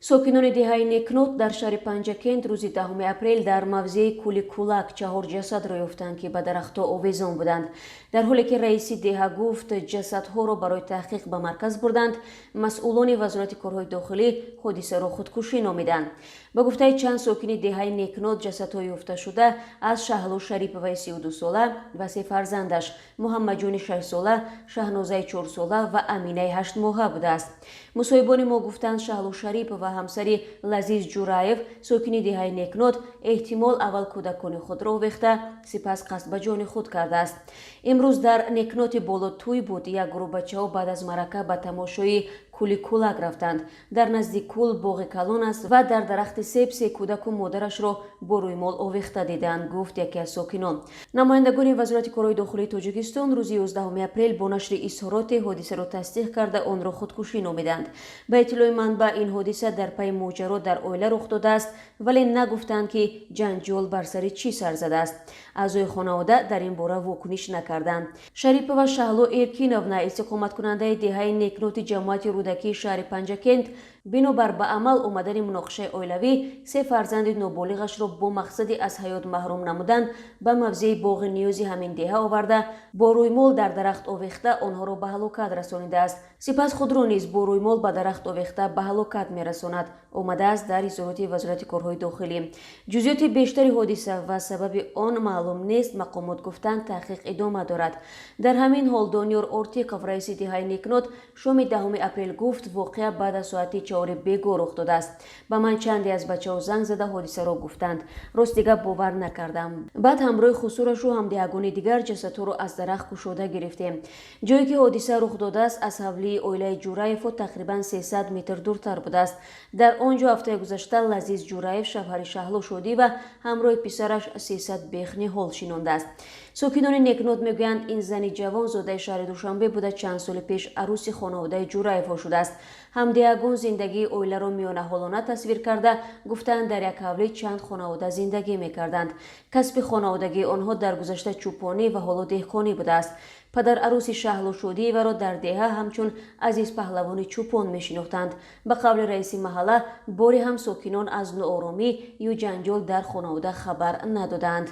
Сокинони деҳаи Некнот дар шаҳри Панҷакент рӯзи 10 апрел дар мавзеи кӯли Кулак чаҳор ҷасадро ёфтанд, ки ба дарахтҳо овезон буданд. Дар ҳоле ки раиси деҳа гуфт, ҷасадҳоро барои таҳқиқ ба марказ бурданд, масъулони Вазорати корҳои дохилӣ ҳодисаро худкушӣ номиданд. Ба гуфтаи чанд сокини деҳаи Некнот, ҷасадҳои ёфташуда аз Шаҳло Шариповаи 32сола ва се фарзандаш Муҳаммадҷони 6сола, Шаҳнозаи 4сола ва Аминаи 8моҳа будааст. Мусоҳибони мо гуфтанд, Шаҳло Шарипова, ҳамсари Лазиз Ҷураев, сокини деҳаи Некнот, эҳтимол аввал кӯдакони худро овехта, сипас қасд ба ҷони худ кардааст. Имрӯз дар Некноти боло тӯй буд. Як гурӯҳ бачаҳо баъд аз маърака ба тамошои кӯли Кулак рафтанд. Дар назди кӯл боғи калон аст ва дар дарахти себ се кӯдаку модарашро бо рӯймол овехта диданд, гуфт яке аз сокинон. Намояндагони Вазорати корҳои дохилии Тоҷикистон рӯзи 11 апрел бо нашри изҳороте ҳодисаро тасдиқ карда, онро худкушӣ номиданд. Ба иттилои манбаъ, ин ҳодиса дар пайи моҷаро дар оила рух додааст, вале нагуфтанд, ки ҷанҷол бар сари чӣ сар задааст. Аъзои хонавода дар ин бора вокуниш накарданд. Шарипова Шаҳло Эркиновна, истиқоматкунандаи деҳаи Некноти ҷамоати Рӯдакии шаҳри Панҷакент, бинобар ба амал омадани муноқишаи оилавӣ се фарзанди ноболиғашро бо мақсади аз ҳаёт маҳрум намудан ба мавзеи боғи ниёзи ҳамин деҳа оварда, бо рӯймол дар дарахт овехта онҳоро ба ҳалокат расонидааст. Сипас худро низ бо рӯймол ба дарахт овехта ба ҳалокат мерасонад, омадааст дар изҳороти Вазорати корҳои дохилӣ. Ҷузъиёти бештари ҳодиса ва сабаби он маълум нест. Мақомот гуфтанд, таҳқиқ идома дорад. Дар ҳамин ҳол Дониёр Ортиқов, раиси деҳаи Некнот, шоми 10 апрел гуфт, воқеа баъд аз соати 4 бегоҳ рух додааст. Ба ман чанде аз бачаҳо занг зада ҳодисаро гуфтанд. Рости гап, бовар накардам. Баъд ҳамроҳи хусурашу ҳамдеҳагони дигар ҷасадҳоро аз дарахт кушода гирифтем. Ҷое ки ҳодиса рух додааст, аз ҳавлии оилаи Ҷураевҳо тақрибан 300 метр дуртар будааст. Дар он ҷо ҳафтаи гузашта Лазиз Ҷураев, шавҳари Шаҳло Шодиева, ҳамроҳи писараш 300 бех ниҳол шинондааст. Сокинони Некнот мегӯянд, ин зани ҷавон зодаи шаҳри Душанбе буда, чанд соли пеш арӯси хонаводаи Ҷураевҳо шудааст. Ҳамдеҳагон зиндагии оиларо миёнаҳолона тасвир карда, гуфтанд, дар як ҳавлӣ чанд хонавода зиндагӣ мекарданд. Касби хонаводагии онҳо дар гузашта чӯпонӣ ва ҳоло деҳқонӣ будааст. Падар арӯси Шаҳло Шодиеваро дар деҳа ҳамчун Азиз паҳлавони чӯпон мешинохтанд. Ба қавли раиси маҳалла, боре ҳам сокинон аз нооромӣ ё ҷанҷол дар хонавода хабар надоданд.